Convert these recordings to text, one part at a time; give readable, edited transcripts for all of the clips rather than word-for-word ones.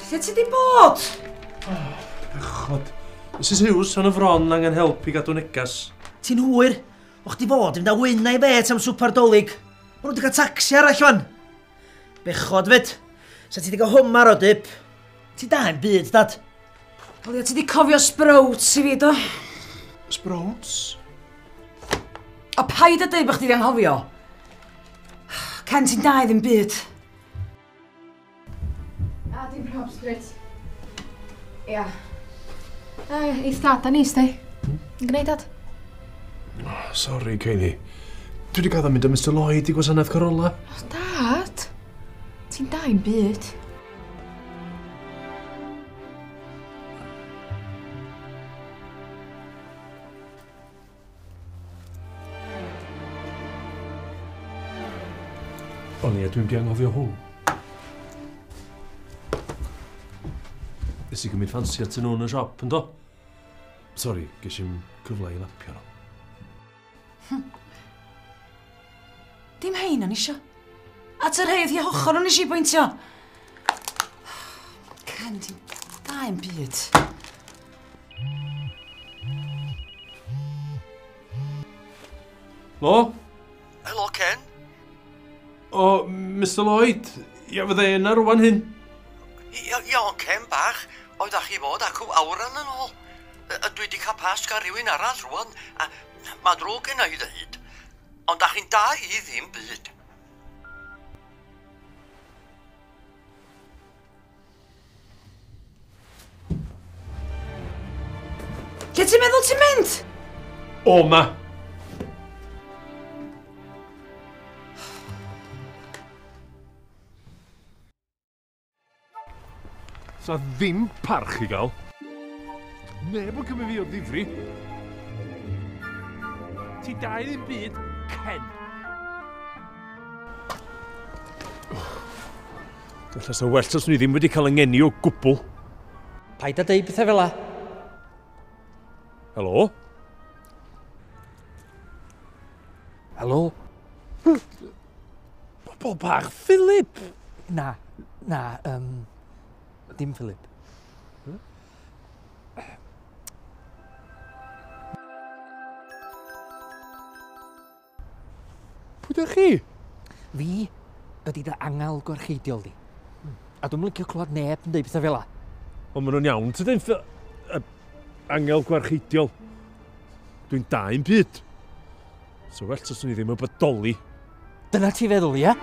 Lle ti di bod? Oh, bechod. Mrs Hughes, yn y fron angen help i gadw negas. Ti'n hwyr? O chdi fod i fynd â wyn a'i bet am swpar Dolig. Ma' nhw wedi cael tacsi arall wan. Bechod fyd. Sa ti wedi cael hwmar o dip. Ti da yn byd, dad. O leia ti di cofio sprouts i fi, do? Sprouts? O paid a deud bod chdi di anghofio. Ken, ti'n da i ddim byd. A dim probs, Grit. Ia. Eith dad a ni, sti. Yn gwneud dad? Oh, sorry, Kaylee. Dwi wedi gaddo mynd â Mr Lloyd i gwasanaeth Corolla. O, dad! Ti'n da i'n byd. O ie, dwi'n di anghofio hwn. Nes i gymryd ffansi atyn nhw yn y siop, yndo? Sori, ges i'm cyfle i lapio nhw. Dim hein o'n isio. At yr heidd hi ochr o'n i bwyntio. Ken, ti'n da yn byd. Lo? Helo, Ken. O, Mr Lloyd, ia fydde yna rwan hyn. Iawn, Ken bach, oeddach chi fod acw awran yn ôl. Dwi wedi cael pas gan rhywun arall rwan, a mae drwg yna i ddeud, ond dach chi'n da i ddim byd. Lle ti'n meddwl ti'n mynd? O ma! Sa ddim parch i gael. Neb yn cymryd fi o ddifri. Ti da i ddim byd, Ken. Alla sa well os ni ddim wedi cael yng o gwbl. Paid a deud pethau fel 'a. Helo? Helo? Pobol bach Philip! Na, na, dim Philip. Pwy dych chi? Fi ydi dy angel gwarcheidiol di. A dwi'm yn licio clywed neb yn deud pethau fel 'a. Ond maen nhw'n iawn, tydyn? Angel gwarcheidiol. Dwi'n da i'n byd. So well os ni ddim yn bodoli. Dyna ti feddwl, ia?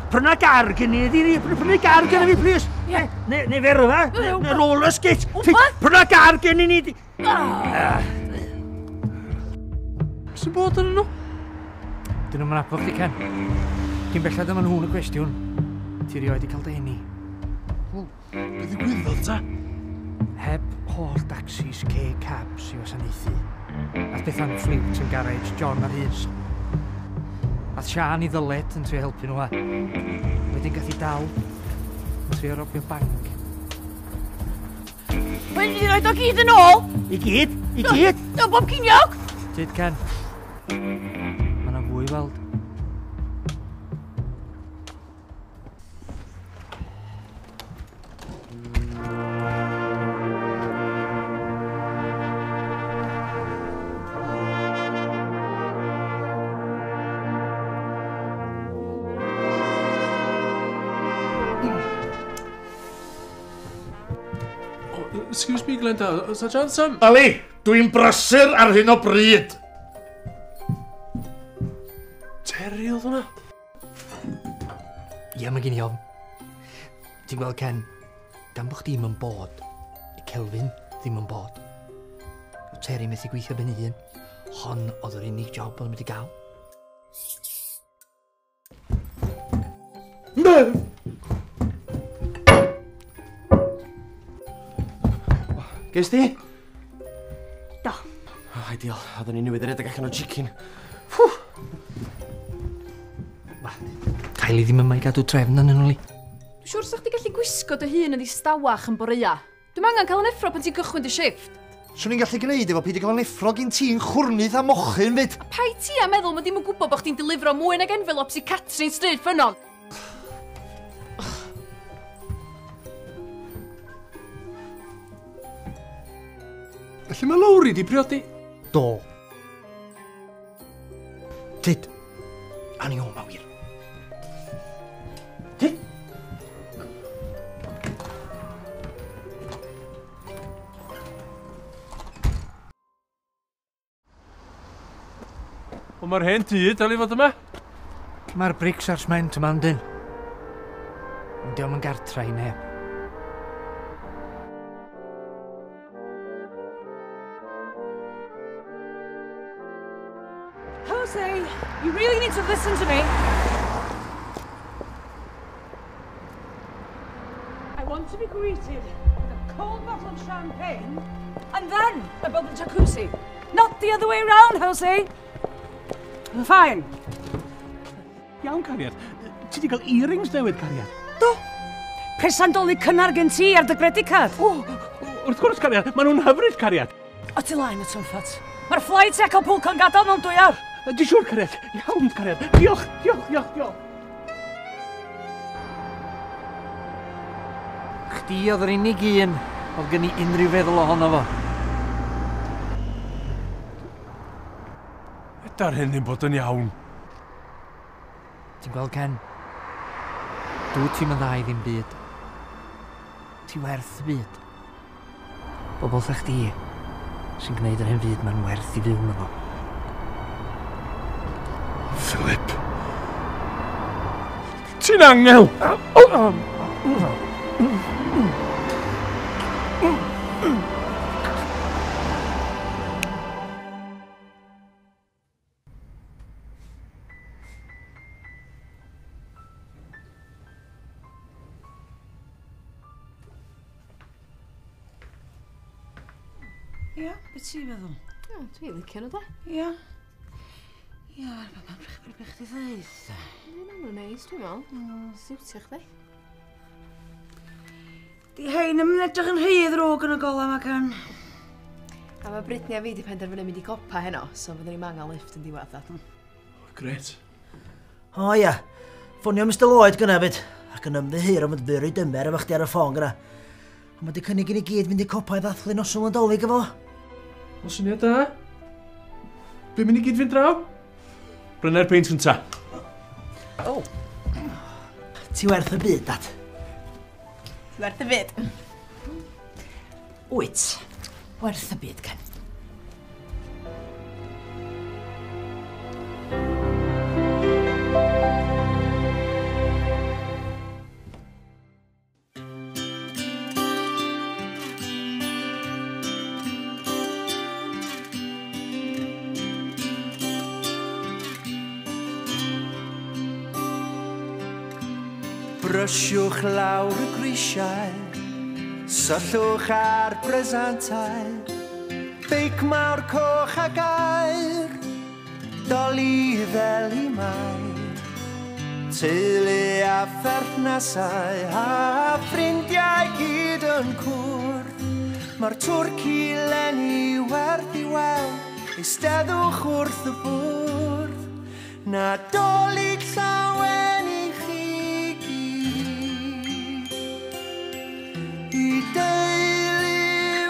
Pryna gar gen i, pryna gar gen i fi, please. Neu ferfa, neu roller skates. Pryna gar gen i ni. Sy'n bod yn nhw? Dyn nhw'n nabod chdi, Ken. Cyn bellad yma nhw'n y cwestiwn. Ti rioed i cael dy eni. Wel, be ddigwyddodd ta? Heb holl taxis, K-cabs i wasanaethu. Ath Bethan Ffliwt yn garej John ar Rhys. Ath Sian i ddyled yn trio helpu nhw a wedyn gath i dal yn trio robio banc. Wedi di roed o gyd yn ôl? I gyd? I gyd? Do, bob ciniog! Tyd, Ken. Mae yna fwy i weld. Excuse me, Glenda, oes na chance am? Ali, dwi'n brysur ar hyn o bryd. Terry oedd hwnna? Ia, mae gen i ofn. Ti'n gweld, Ken, gan bo chdi'm yn bod, i Kelvin ddim yn bod. O Terry methu gweithio ben ei hun. Hon oedd yr unig job oedd wedi gael. Ges di? Do. Oh, ideal. Oedden ni newydd redeg allan o chicken. Ffw! Kylie ddim yma i gadw trefn yn nhw, li. Dwi'n siŵr sa chdi gallu gwisgo dy hun yn ddistawach yn boreia. Dwi'm angen cael yn effro pan ti'n cychwyn dy shift. Swn i'n gallu gwneud efo peidio cael yn effro gyn ti'n chwrnydd a mochyn fyd. A paid ti a meddwl mod i'm yn gwybod bod chdi'n delifro mwy nag envelopes i Catrin Stryd Ffynnon. Felly mae Lowri di priodi? Do. Tyd. Ani o ma wir. Tyd. Ond mae'r hen tŷ dal i fod yma. Mae'r brics a'r sment yma yndyn. Ond dio'm yn gartra i neb. Jose, you really need to listen to me. I want to be greeted with a cold bottle of champagne and then a bubble jacuzzi. Not the other way round, Jose. Fine. Iawn, cariad. Ti di cael earrings newydd, cariad? Do. Presan Dolig cynnar gen ti ar dy credit card. O, wrth gwrs, cariad. Maen nhw'n hyfryd, cariad. O, ti laen y twmffat. Mae'r flight i Acapulco'n gadael mewn 2 awr. Di siŵr, cariad. Iawn, cariad. Diolch, diolch, diolch, diolch. Chdi oedd yr unig un oedd gen i unrhyw feddwl ohono fo. Yda'r hyn ddim bod yn iawn. Ti'n gweld, Ken? Dwi ti'm yn dda i ddim byd. Ti werth y byd. Bobl sa chdi sy'n gwneud yr hen fyd ma'n werth i fyw yno fo. Philip. Ti'n angel! Ia, beth ti'n meddwl? Ia, dwi'n licio nhw de. Ia. Ia, be chdi ddeud? Maen nhw'n neis, dwi'n meddwl. Siwtio chdi. Di hein yn edrych yn rhy ddrwg yn y gola yma, Ken. A mae Britney a fi di penderfynu mynd i copa heno, so fyddwn ni'n angen lift yn diwedd. Gret. O ia, ffonio Mr Lloyd gynna fyd, ac yn ymddiheuro am fod fyrru dymer efo chdi ar y ffôn gynna. Ond mae di cynnig i ni gyd fynd i copa i ddathlu noswyl Nadolig efo. O, syniad da. Dwi'n mynd i gyd fynd draw? Bryna'r peint cynta. O. Ti werth y byd, Dad. Ti werth y byd. Wyt. Werth y byd, Ken. Brysiwch lawr y grisiau, syllwch ar bresantau, beic mawr coch ag aur, doli fel i mai. Teulu a pherthnasau a ffrindiau gyd yn cwrdd, mae'r twrci leni werth i weld, eisteddwch wrth y bwrdd. Nadolig llawen i chi gyd, i deulu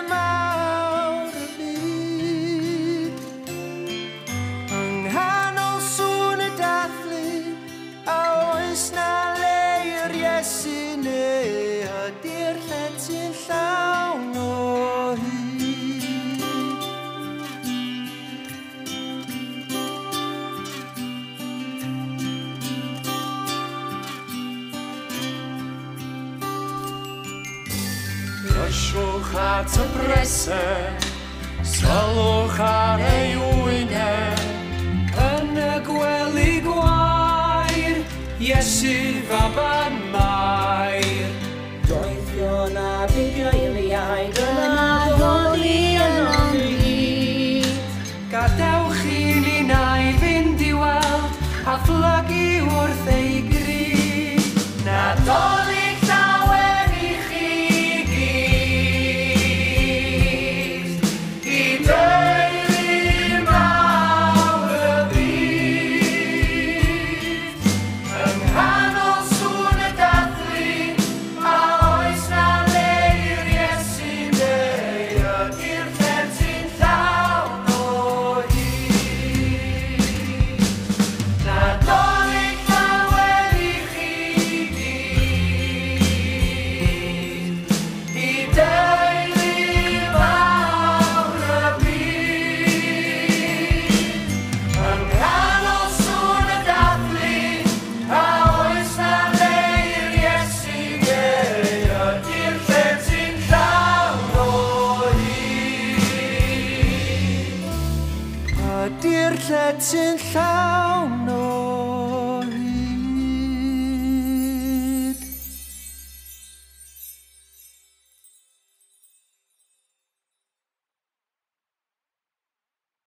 mawr y byd. Yng nghanol sŵn y dathlu, a oes na le i'r Iesu neu ydy'r llety'n llawn o hyd? Brysiwch at y bresau, sylwch ar ei wyneb, Yn y gwely gwair, Iesu faban Mair. Doethion a bugeiliaid yn addoli yn ymhlith. Gadewch i ni nau fynd i weld a phlygu wrth ei gryd. Nadolig llawen i chi gyd, i deulu mawr y byd. Yng nghanol sŵn y dathlu, a oes na le i'r Iesu neu ydy'r plentyn llawn o hyd? Nadolig llawen i chi gyd, i deulu mawr y byd. Yng nghanol sŵn y dathlu, a oes na le i'r Iesu neu ydy'r plentyn llawn o hyd? Ydy'r lletyn llawn o